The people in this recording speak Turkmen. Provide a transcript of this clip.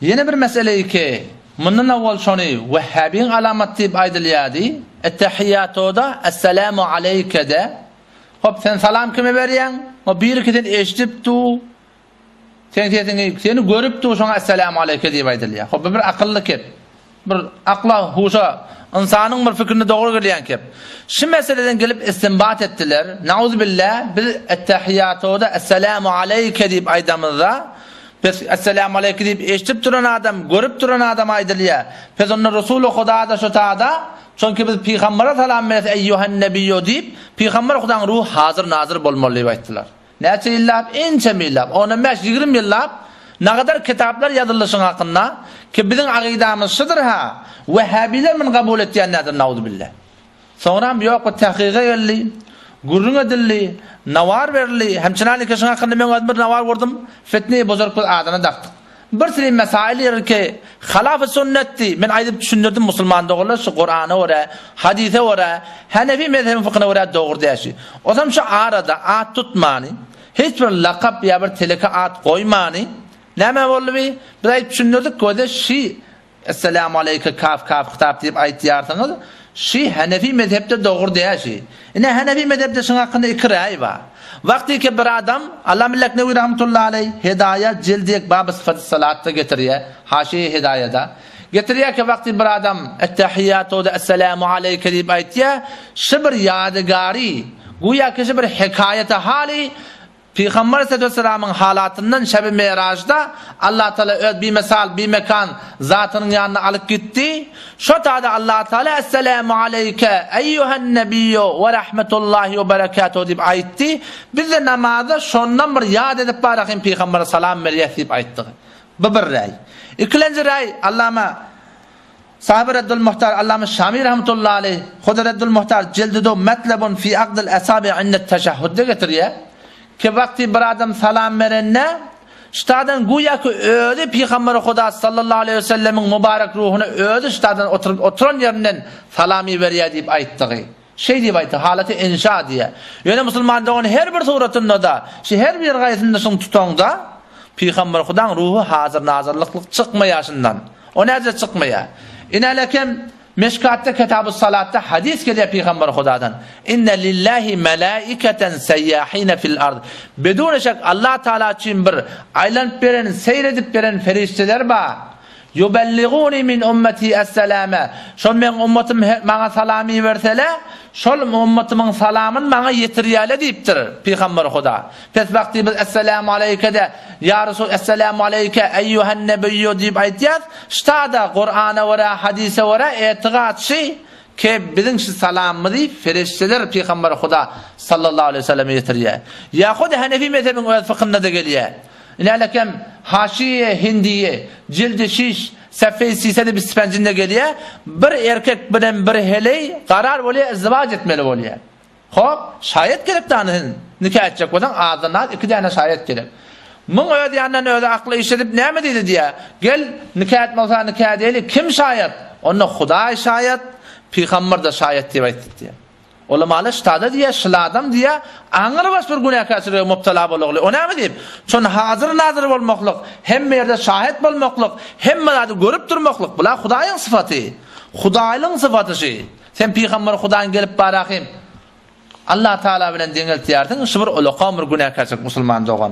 Ýene bir mesele ki, mundan owal şony Wehhabiň alamaty diýip aýdylýardy, Ettehiýatoda Esselamu aleýke-de, hop, sen salam kime berýäň? O biriki seni eşidip dur, seň sesiňi, seni görüp dur, şoňa Esselamu aleýke diýip aýdylýar. Hop, bu bir akylly kep. Bir akla, huşa, ynsanyň bir fikrine dogry gelýän kep. Şu meseleden gelip istinbat etdiler. Nauzubilla, biz Ettehiýatoda Esselamu aleýke diýip aýdamyzda, Pes Esselamu aleýke diýip eşidip duran adam, görüp duran adama aýdylýar. Pes onda Resuly Huda-da şu tada, çünki biz pygambere salam beres eýýuhen nebiýýu diýip, pygamber Hudaň ruhy hazyr-nazyr bolmaly diýip aýtdylar. Näçe ýyllap? Ençeme ýyllap, ondan bäş, 20 ýyllap nagadar kitaplar ýazyldy şuň hakynda, ki biziň agydamyz şudur-ha, wehhabiler muny kabul etýän däldir, nauzubilla. Soňram ýok bu tahkyga geldi, gürrüň edildi, nawar berildi, hemçinalike şuň hakynda meň özüm bir nawar gurdum, fitne-i buzurg biz adyny dakdyk. Bir sürü mesail ýerki halaf-y sünnetdi, men aýdyp düşündirdim musulman doganlar şu Kurana görä, hadise görä, Hanefi mezhebiň fykhyna görä dogry däl şu. Ozam şu arada at tutmany, hiç bir lakap ýa bir teleke at goýmany, näme boldy bi? Biz aýdyp düşündirdik göze şi Esselamu aleýke kaf kaf hytap diýip aýtýarsyňyz, şi Hanefi mezhepde dogry däl şi. Ine Hanefi mezhepde şuň hakynda iki raý bar. Wagtyky bir adam, Allama Leknewi rahmetullahi aleý Hedaýa jildi ek baby syfaty salatda getirýär, Haşiýe Hedaýada. Getirýär ki wagty bir adam Ettehiýatu we Esselamu aleýke diýip aýtýar, şi bir ýadygary, güýä ki şi bir hekaýaty haly Pygamber aleyhisselatü halatyndan şebi Mirajda Allah Teala öz bimesal, bimekan zatynyň ýanyna alyp gitdi. Şo tada Allah Teala Esselamu aleyke eýýuhen nebiyyu we rahmetullahi we berekatuhu diýip aýtdy. Biz de namazda şondan bir ýat edip barakyn pygambere salam berýäs diýip aýtdyk. Bu bir räý. Ikilenji räý Allama Sahyby Reddul Muhtar Allama Şami rahmetullahi aleyh Huda Reddul Muhtar jildi do Metlebun fi akdil asabi indet teşehhudde getirýär. Ki wagty bir adam salam berende ştadan güýä ki özi Pygamber Huda sallallahu aleyhi ve sellemiň mübarek ruhuna özi ştadan oturyp oturan ýerinden salam iberýär diýip aýtdygy. Şeý diýip aýtdy, halaty inşa diýýär. Ýöne musulman dogan her bir suratynda-da, şu her bir gaýsynda şuny tutaňda, Pygamber Hudaň ruhy hazyr-nazyrlyklyk çykmaýar şundan. O näce çykmaýar? Inälekem Meşkatda Kitabus Salatda hadys gelýär Pygamber Hudadan. Inne lillahi melaiketen seyyahine fil ard. Bedune şek Allah Taala üçin bir aýlanyp beren, seýr edip beren perişdeler bar. Ýubelliguni min ummeti esselame, şol meň ummatym maňa salam ibersele, şol ummatymyň salamyny maňa ýetirýäle diýipdir Pygamber Huda. Pes wagty biz Esselamu aleýke-de, Ýa Resul Esselamu aleýke eýýuhen nebiýýu diýip aýtýas, ştada Kurana görä, hadise görä etigat şy ke biziň şu salamymyzy fereşdeler Pygamber Huda sallallahu aleýhi we selleme ýetirýär. Ýa-hut Hanefi mezhebiň öz fykynda-da gelýär. Lälek hem Haşiýe Hindiýe, jildi şiş, sefeý sisedi bispenjinde gelýä, bir erkek bilen bir heleý garar bolýa izdiwaç etmeli bolýa. Hop, şaýat gerek dany sen nika etjek bolsaň azdan az iki däne şaýat gerek. Muň öz ýanyndan özi akly işledip näme diýdi diýä, gel nika etme bolsa nika edeli, kim şaýat? Onda Hudaý şaýat, pygamber-de şaýat diýip aýtdy diýä. Ulamalar ştada diýýär, şul adam diýýär, aňrybaş bir günäkärçilige mubtala bolagly. O näme diýip? Şon hazyr-nazyr bolmaklyk, hemme ýerde şahet bolmaklyk, hemme zady görüp durmaklyk, bular Hudaýyň sypaty. Hudaýlygyň sypaty şy. Sen pygamber Hudaýyň gelip barahym Allah Taala bilen deňeltýärsiň, şu bir ulakan bir günäkärçilik musulman dogan.